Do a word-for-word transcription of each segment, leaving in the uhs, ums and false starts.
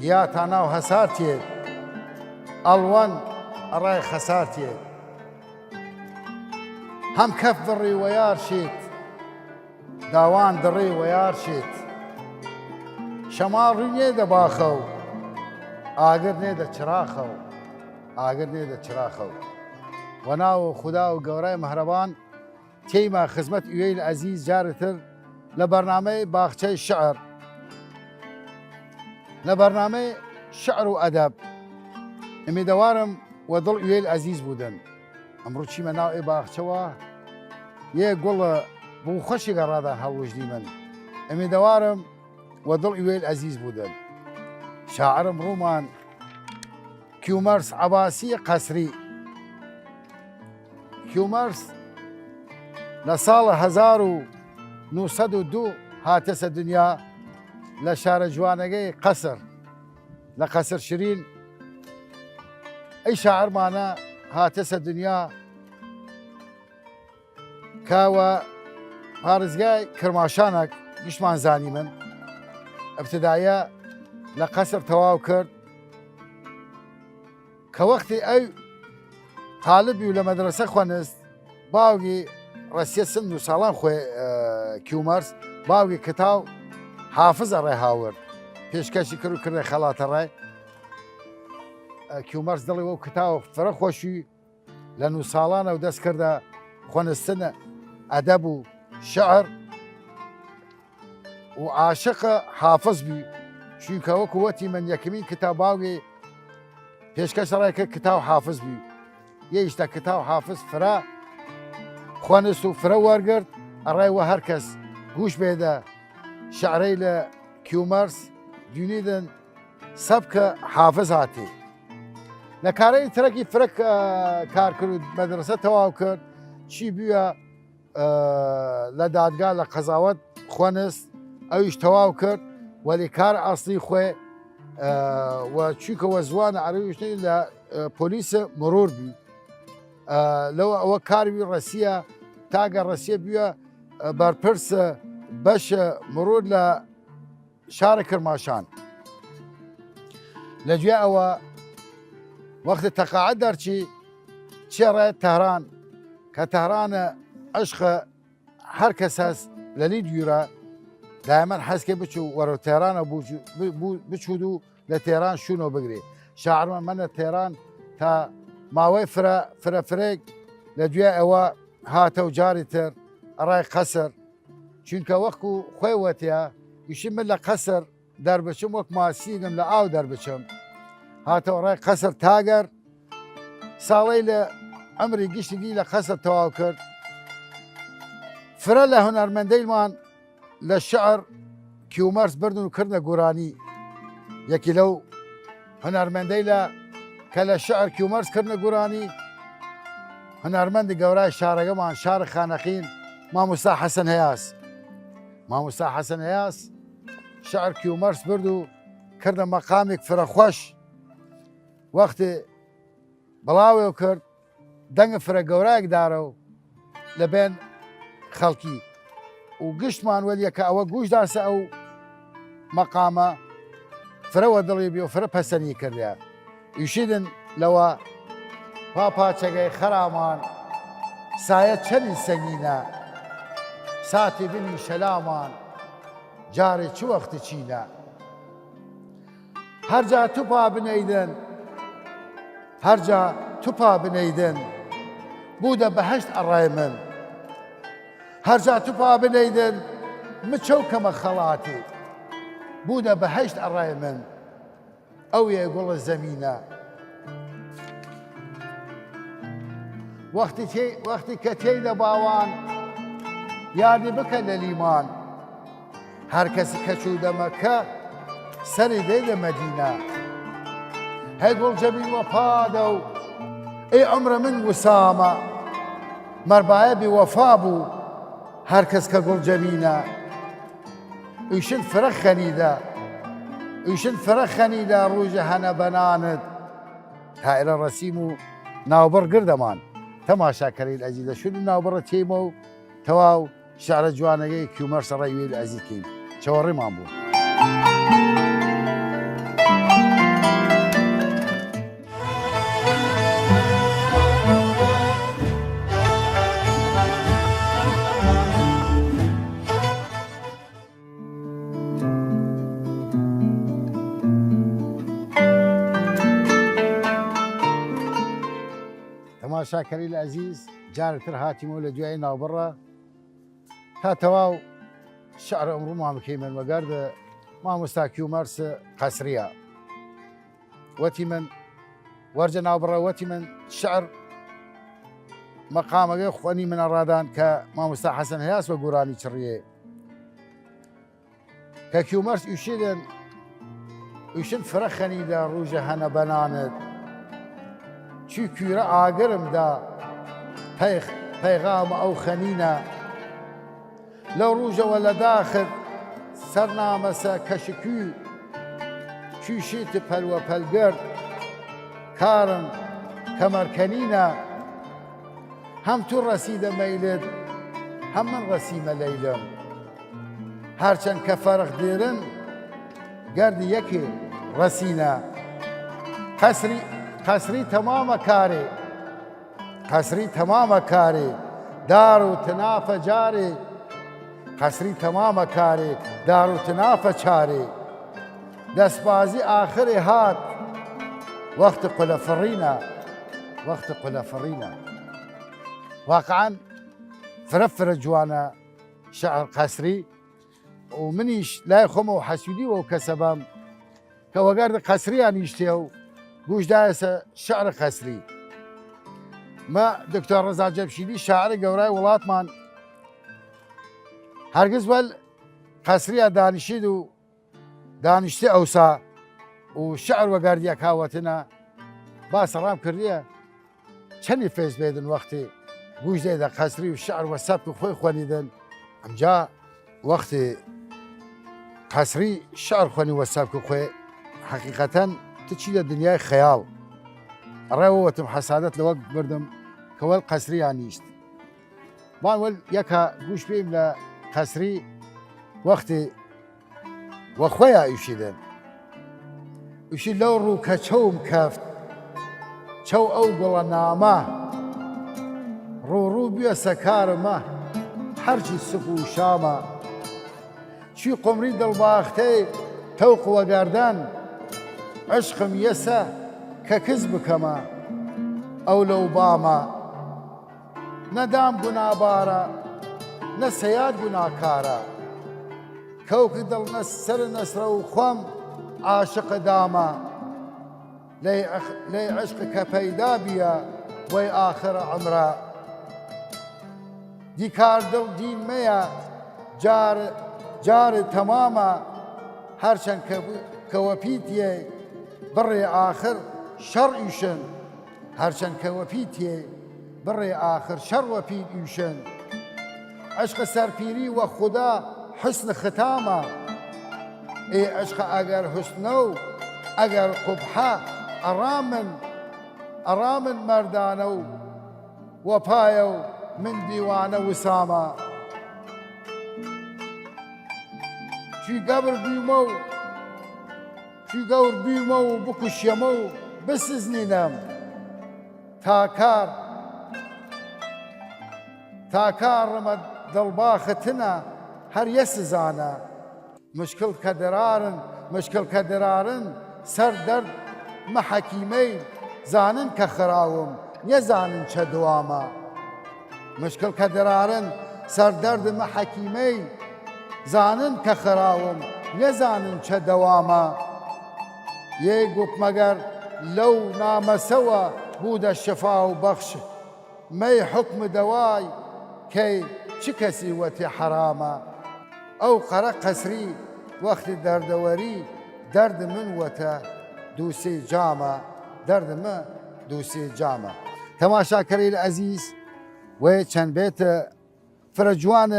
یا تا ناو هەسار تێد، ئەڵوەن ئەڕای خەسار تێد. هەم کەف بڕی وەیار شێت، داوان دڕی وەیار شێت. شەماڵ ڕی نێدە باخەو، ئاگر نێدە چراخەو، ئاگر نێدە چراخەو. وە ناو خودا و گەورای مەهرەبان، تێیمە خزمەت ئوێیل عەزیز جارێتر لە بەرنامەی باخچەی شعر، لە بەرنامەی شعر و ئەدەب. ئمیدەوارم وە دڵ ئوێیل عەزیز بوودن. ئمڕوو چیمە ناو ئێ باخچەوە، یە گوڵە بوو خوەشیگە ڕادان هەڵوژدیمن. ئمیدەوارم وە دڵ ئوێیل عەزیز بوودن. شاعرم ڕوومان کیومەرس عەباسی قەسری. کیومەرس لە ساڵ هەزار و نوسەد و دو هاتەسە دنیا لە شارە جوانەگەی قەسر، لە قەسر شرین. ئەی شاعرمانە هاتەسە دنیا کە وە پارێزگای کرماشانە گشتمان زانیمن. ئبتدایە لە قەسر تەواو کرد. کە وەختی ئەو تاڵب بوو لە مەدرەسە خوەنست، باوگی ڕەسیە سن نو ساڵان خوێ، ئە، کیومەرس، باوگی کتاو حافظ ئەڕێ هاورد، پێشکەشی کرد و کردێ خەڵاتە ڕێ. ئە، کیومەرس دڵی وەو کتاو فرە خوەشی، لە نو ساڵانەو دەس کردە خوەنستن ئەدەب و شعر و عاشق حافظ بی، چوینکە وەکو وەتی من یەکمین کتاو باوگی پێشکەش ڕێ کرد کتاو حافظ بی. یەیشتە کتاو حافظ فرە خوەنست و فرە وەرگرد، ئەڕێ وە هەر کەس گوش بێدە شعرەیلە کیومەرس دونیدن سەبکە حافظ هاتی. لە کارەیل ترەکی فرە ک-، کار کرد، مەدرەسە تەواو کرد، چی بویە، ئە، لە دادگا لە قەزاوەت خوەنست، ئەویش تەواو کرد، وەلی کار ئەسڵی خوێ، ئە، وە چویکە وە زوان عەرەبیش نەی لە، ئە، پۆلیس مرور بی. ئە، لەو ئەوە کار وی ڕەسیە، تاگە ڕەسیە بویە، ئە، بەرپرس بەش مرور لە شار کرماشان. لە دویا ئەوە وەخت تەقاعد دەرچی، چێ ڕێ تەهران، کە تەهرانە عشق هەر کەس هەس لە لی دویرە، دایمەن حەز کە بچوو وەرەو تەهرانە بوو-، بوو-، بچوود و لە تەهران شوونەوە بگری. شاعرمە مەنە تەهران تا ماوەی فرە، فرە فرەیگ. لە دویا ئەوە هاتەو جاری تر ئەڕای قەسر. چوینکە وەکو خوێ وەتیا، ئیشی من لە قەسر دەربچم وەک ماسیگم لە ئاو دەربچم. هاتەو ڕای قەسر تاگەر ساڵەی لە عمری گشتی دی لە قەسر تەواو کرد. فرە لە هونەرمەندەیلمان لە شعر کیومەرس بردن و کردنە گورانی. یەکی لەو هونەرمەندەیلە کە لە شعر کیومەرس کردنە گورانی، هونەرمەندی گەورای شارەگەمان، شار خانەقین، ماموستا حەسەن هەیاس. ماموستا حەسەن هەیاس شعر کیومەرس برد و کردە مەقامیگ فرە خوەش. وەختی بڵاوێ کرد، دەنگ فرە گەورایگ دارەو لە بێن خەڵکی و گشتمان وەلیە کە ئەوە گوش داسە ئەو مەقامە، فرە وە دڵی بی و فرە پەسەنی کردە. ئیشیدن لەوە پاپاچەگەی خەرامان، سایە چەنی سەنگینە، ساتی بنی شەلامان، جارێ چ وەخت چینە. هەر جا تو پا بنەیدن، هەر جا تو پا بنەیدن، بوودە بەهەشت ئەڕای من. هەر جا تو پا بنەیدن، مچەو کەمە خەڵاتی، بوودە بەهەشت ئەڕای من. ئەو یە گوڵە زەمینە. وەختی تێ-، وەختی کە تێیدە باوان، یادی بکە لە لیمان. هەر کەس کە چوودە مەکە، سەری دەیدە مەدینە. هەی گوڵ جەبین وەفادە و ئەی عومرە من وسامە. مەربایە بی وەفا بوو، هەر کەس کە گوڵ جەبینە. ئویشن فرە خەنیدە، ئویشن فرە خەنیدە ڕووژە هەنە بەنانت. تا ئێرە ڕەسیم و ناوبڕ گردەمان. تەماشاکەرەیل ئەزیز، لە شوون ناوبڕە تێیمە و تەواو شعرە جوانەگەی کیومەرس ئەڕای ویل ئەزیز کەیم. چەوەڕیمان بوو. شاکەریل ئەزیز، جارێ تر هاتیمەو لە دویای ناوبڕە تا تەواو شعر ئمڕوومان بکەیمن وەگەرد مامۆستا کیومەرس قەسریە. وەتیمن وەرجە ناوبڕە، وەتیمن شعر مەقامەگە خوەنیمنە ڕادان کە مامۆستا حەسەن هەیاس وە گورانی چڕیێ. کە کیومەرس ئویشیدن، ئویشن فرە خەنیدە ڕووژە هەنە بەنانت، چوی کویرە ئاگرم دا پەیخ-، پەیغامە ئەو خەنینە. لەو ڕووژەوە لە داخت سەر نامەسە کەشکوی، چوی شیت پەلوە پەلگرد کارم کەمەرکەنینە. هەم تو ڕەسیدە مەیلت، هەم من ڕەسیمە لەیلم. هەرچەن کە فەرق دیرن، گەرد یەکێ ڕەسینە. قەسری، قەسری تەمامە کارێ، قەسری تەمامە کارێ، دار و تنافە جارێ. قەسری تەمامە کارێ، دار و تنافە چارێ. دەسبازی ئاخرێ هات، وەخت قولە فڕینە، وەخت قولە فڕینە. واقعاً فرە فرە جوانە شعر قەسری، و منیش لای خوەمەو حەسودی وەو کەسە بەم کە وەگەرد قەسریان نیشتێ و گوش دایەسە شعر قەسری. مە دکتۆر ڕەزا جەمشیدی شاعر گەورای وڵاتمان هەرگز وەل قەسریا دانیشید و دانیشتی ئەوسا و شعر وەگەرد یەکاوەتنە. باس ڕام کردیە چەنی فێز بێدن وەختی گوش دێدە قەسری و شعر وە سەبک خوەی خوەنیدن. ئەمجا وەختی قەسری شعر خوەنی وە سەبک خوەی، حەقیقەتەن تو چی لە دنیای خەیاڵ. ئەڕێ وەتم حەسادەت لەوە بردم کە وەل قەسریا نیشت. بان وەل یەکا گوش بیم لە قەسری وەختی وە خوەیا ئویشیدن. ئویشی لەو ڕوو کە چەوم کەفت چەو ئەو گوڵە نامە، ڕوو ڕوو بیەسە کارمە هەرچی سک و شامە. چوی قمری دڵباختەی تەوق وەگەردەن، عشقم یەسە کە کز بکەمە ئەو لەو بامە. نە دام گونابارە، نە سەیاد گوناکارە. کەوک دڵ نە سەر نەسرە و خوەم عاشق دامە. لەی عخ-، لەی عشق کە پەیدا بیە وەی ئاخر عمرە. دیکار دڵ دین مەیە، جار، جار تەمامە. هەرچەن کە ب-، کە وەپیتیە بڕێ ئاخر شەڕ ئیشن. هەرچەن کە وەپیتیە بڕێ ئاخر شەڕ وەپیت ئیشن. عشق سەرپیری وە خودا حسن ختامە. ئێ عشق ئەگەر حسنە و ئەگەر قوبحە، ئەڕامن، ئەڕامن مەردانە و وەپایە و من دیوانە وسامە. چوی گەور بیمە و، چوی گەور بیمە و بکوشیەمە و بسزنینەم. تا کار، تا کار ڕمە دڵباختنە هەر یە سزانە. مشکل کە درارن، مشکل کە درارن، سەر دەرد مە حەکیمەیل زانن کە خراوم، نیەزانن چە دوامە. مشکل کە درارن، سەر دەرد مە حەکیمەیل زانن کە خراوم، نیەزانن چە دوامە. یەی گوپ مەگەر لەو نامەسەوە بوودە شفا و بەخش. مەی حوکم دەوای کەی چ کەسی وەتی حەرامە. ئەو قەرە قەسری وەختی دەردەوەری دەرد من وەتە دووسی جامە، دەرد من دووسی جامە. تەماشاکەریل ئەزیز، وەی چەن بێت فرە جوان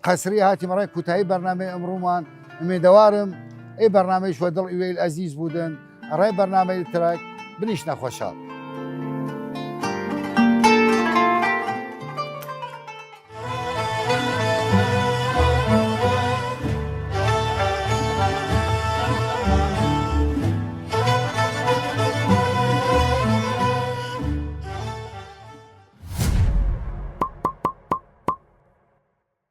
قەسری هاتیم ئەڕای کوتایی بەرنامەی ئمڕوومان. ئمیدەوارم ئەی بەرنامەیش وە دڵ ئیوەیل ئەزیز بوودن. ئەڕای بەرنامەی ترەک بنیشنە خوەشحاڵ.